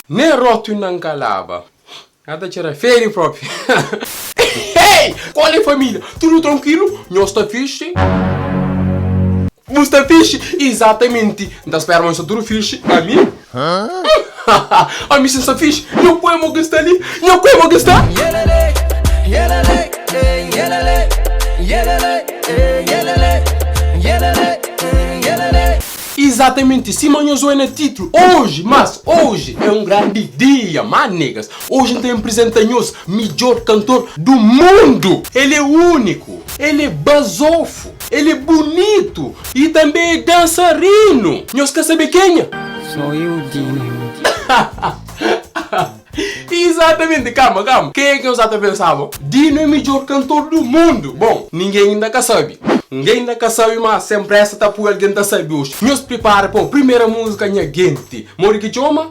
Nen rotu inda N ka laba. Ka ta txera fedi propi. Hey! Qual é família? Tudu tranquilu? Nhos sta fixi? Bu sta fixi? Exatamente! N ta spera ma nhos sta tudu fixi. Ami? Ami si N sta fixi. Nho ku emo ki sta li? Nho ku emo ki sta? Exatamente sima nhos oi na titlu, oji, mas oji é um grandi dia, má niggas, oji N ta inprizenta nhos midjor kantor du mundu! El é úniku, el é bazofu, el é bunitu i tanbe é dansarinu! Nhos ka sabe kenha? Sou eu Dino. Exatamente, calma, calma, kenha ki nhos ata pensaba? Dino é midjor kantor du mundu! Bom, ninguém inda ka sabe. Ninguém inda ka sabe ma sem pressa ta pui alguém ta sabe oji. Nhos pripara pa primeira música nha genti. Modi ki txoma?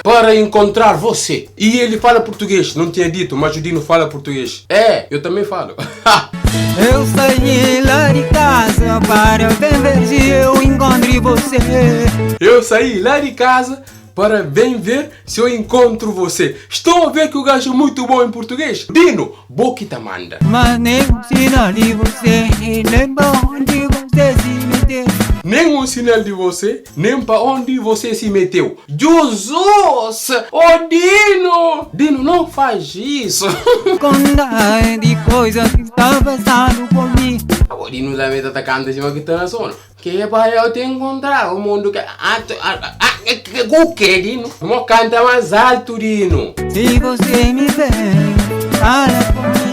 Para encontrar você. E ele fala português, não tinha dito, mas o Dino fala português. É, eu também falo. Eu saí lá de casa para bem ver se eu encontro você. Eu saí lá de casa Para bem ver se eu encontro você. Estou a ver que o gajo é muito bom em português. Dino, bo ki ta manda. Mas nem um sinal de você, nem pa onde você se meteu. Nem um sinal de você, nem pa onde você se meteu. Jesus! Oh Dino! Dino, não faz isso. Conta de coisa que está passando por mim. Abo Dino também ta ta canta sima ki ta na sono. Que pa eu te encontrar o mundo que ah, ah, ah, o que Dino? Mo canta mais alto Dino. Se você me vê, fala comigo.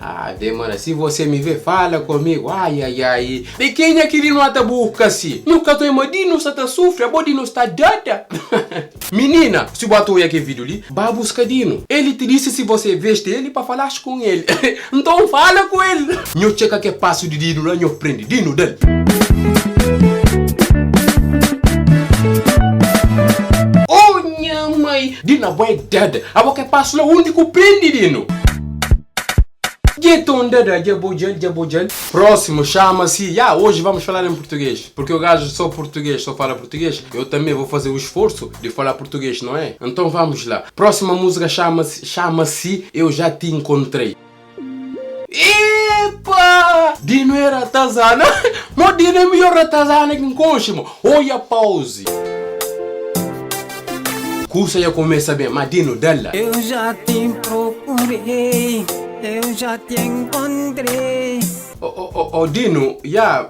Ave Maria, se você me vê, fala comigo. Ai, ai, ai. De quem é que Dino ata busca si? Nunca tô ima Dino está ta sofre, abo Dino está dada. Menina, se bu ata oia ke vídeo li, ba busca Dino. Ele te disse se você veste ele pa falas com ele. Então fala com ele. Nho txeka ke passo di Dino la, nho prende. Dino, dal. Oh nha mai! Dino abo é dada. Abo ke passo la undi ku prende Dino? Dja ton dada, dja bo djal, dja bo djal. Próximo chama-se, ya, hoje vamos falar em português, porque o gajo só português, só fala português, eu também vou fazer o esforço de falar português, não é? Então vamos lá. Próxima música chama-se, chama-se Eu Já Te Encontrei. Epa! Dino é ratazana. Mo Dino é melhor ratazana que nconxe, mo. Olha pause. Kusa ya começa bem, mas Dino, dá lá. Eu já te procurei, eu já te encontrei. Oh, oh, oh, oh Dino, ya,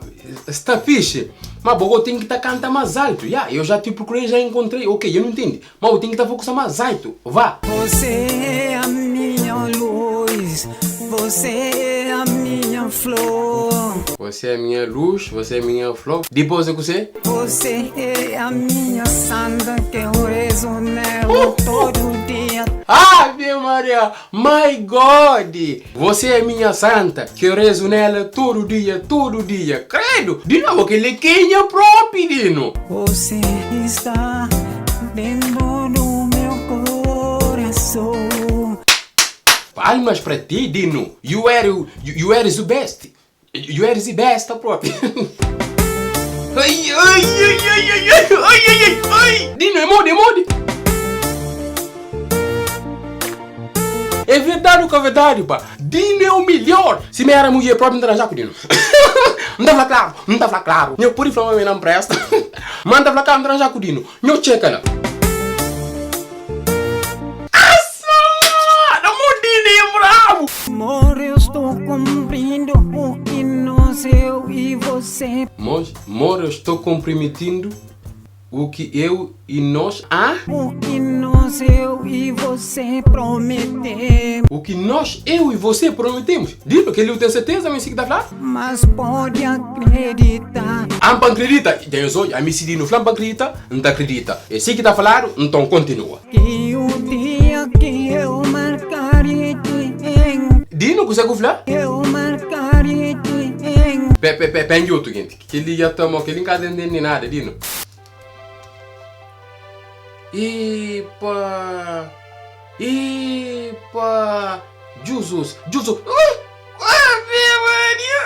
está fixe. Mas bogo tem que tá canta mais alto. Ya, eu já te procurei, já encontrei. Ok, eu não entendi. Mas eu tenho que tá focusa mais alto. Vá. Você é a minha luz, você é a minha flor. Você é a minha luz, você é a minha flor. Depois é que você? Você é a minha santa que eu rezo nela todo dia. Ave Maria, my God! Você é a minha santa que eu rezo nela todo dia, todo dia. Credo! De novo, aquele quenha próprio, Dino. Você está dentro do meu coração. Palmas para ti, Dino. You are, you, you are the best. You are the best próprio. Ai, ai, ai, ai, ai, ai, ai, ai, ai. Dino, é mode, é mode. É verdade ou que é verdade, pá? Dino é o melhor. Se me era mulher própria, não já com Dino. Não tá claro, não tá claro. Nho pode falar, mas não presta. Mas não tá claro, não já com Dino. Nho checa lá. Assa! Não Dino é bravo. Amor, eu estou cumprindo o que nós, eu e você. Mas, amor, eu estou comprometindo o que eu e nós. Ah? O que nós, eu e você prometemos. O que nós, eu e você prometemos. Dilo que ele tem certeza, mas que tá falando. Mas pode acreditar. Ampa acredita. Tem os olhos, a mim se diz no flampa acredita, não acredita. É assim que tá falando, então continua. Que o dia que eu marcar e te em. Dino, consegue falar? Eu marcar e te em. Pe, pe, pe, pe, outro, gente. Que ele já toma, que ele não tá entendendo nada, Dino. Epa! Epa! Jesus! Jesus! Ave Maria!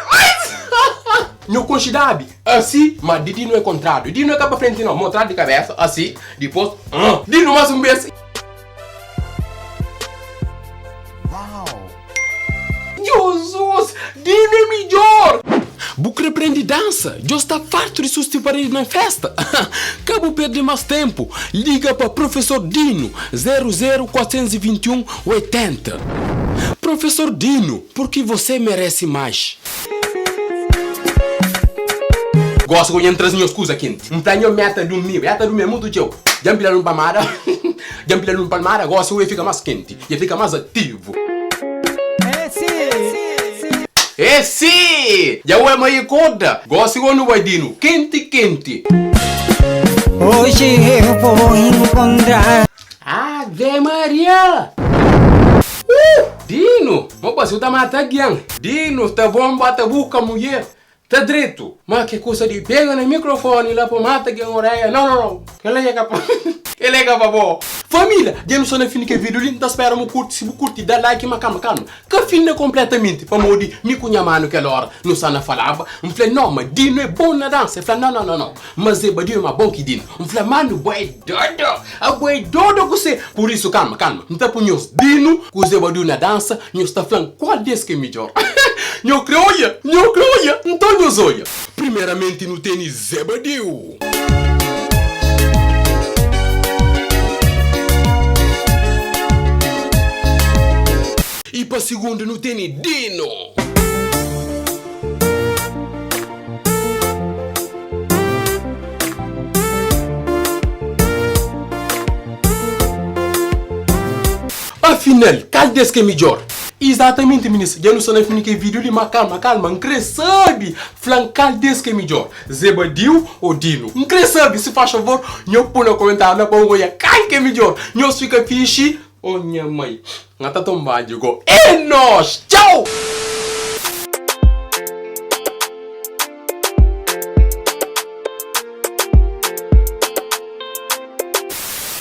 Nho konxe dabi asi, ma di Dino é kontradu. Dino é ka pa frenti no, mo tras di kabesa asi, dipos ah. Dino mas un bes. Jizus! Dino é midjor! Bu kre prende dansa? Djo sta fartu di susti paredi na festa? Ka bu perde mas tempu, liga pa Professor Dino, 0 0 421 80. Professor Dino, porque você merece mais. Gosi ku nha N traze nhos kuza kenti. N fla nho meta durmi, meta durmi é mutu txeu. Dja N pila nun palmada, dja N pila nun palmada, gosi ku e fika mas kenti, e fika mas ativu. É si! Dja ue ma e korda, gosi ku nu bai dinu kenti kenti. Hoje eu vou encontrar. Ave Maria! Uh! Dino! Mo pa si ta mata algen. Dino ta bomba ta buka mulher. Ta dretu. Ma ke kusa di pega na microfone la pa mata algen oreia. Nau nau nau. Kela e ka pa kela e ka pa bo. Família, dja nu sta na fin di kel vídeo li. N ta spera mu kurti. Si bu kurti, da like ma kalma kalma. Ka finda konpletamenti pamodi mi ku nha manu kel ora nu sta na falaba. N fla, No, ma Dino é bon na dansa. El fla, No, no, no, no, ma Zé Badiu é ma bon ki Dino. N fla, Manu, bo é dodo! Abo é dodo ku se! Pur isu, kalma, kalma. N ta pui nhos Dino ku Zé Badiu na dansa, nhos ta fla-m kual des ki é midjor. Nho kre odja? Nho kre odja? Nton nhos odja. Primeramenti nu tene Zé Badiu. I pa sigundu nu tene Dino. Afinal, kal des ki é midjor? Izatamenti minis, dja nu sta na fin di kel video li, ma kalma, kalma, N kre sabi! Fla-m kal des ki é midjor, Zebadiu ô Dino? N kre sabi! Si faz favor, nho pui na komentariu la pa N odja kal ki é midjor! Nhos fika fixi! Oh nha mai, N ta toma banhu go. É nos! Txau!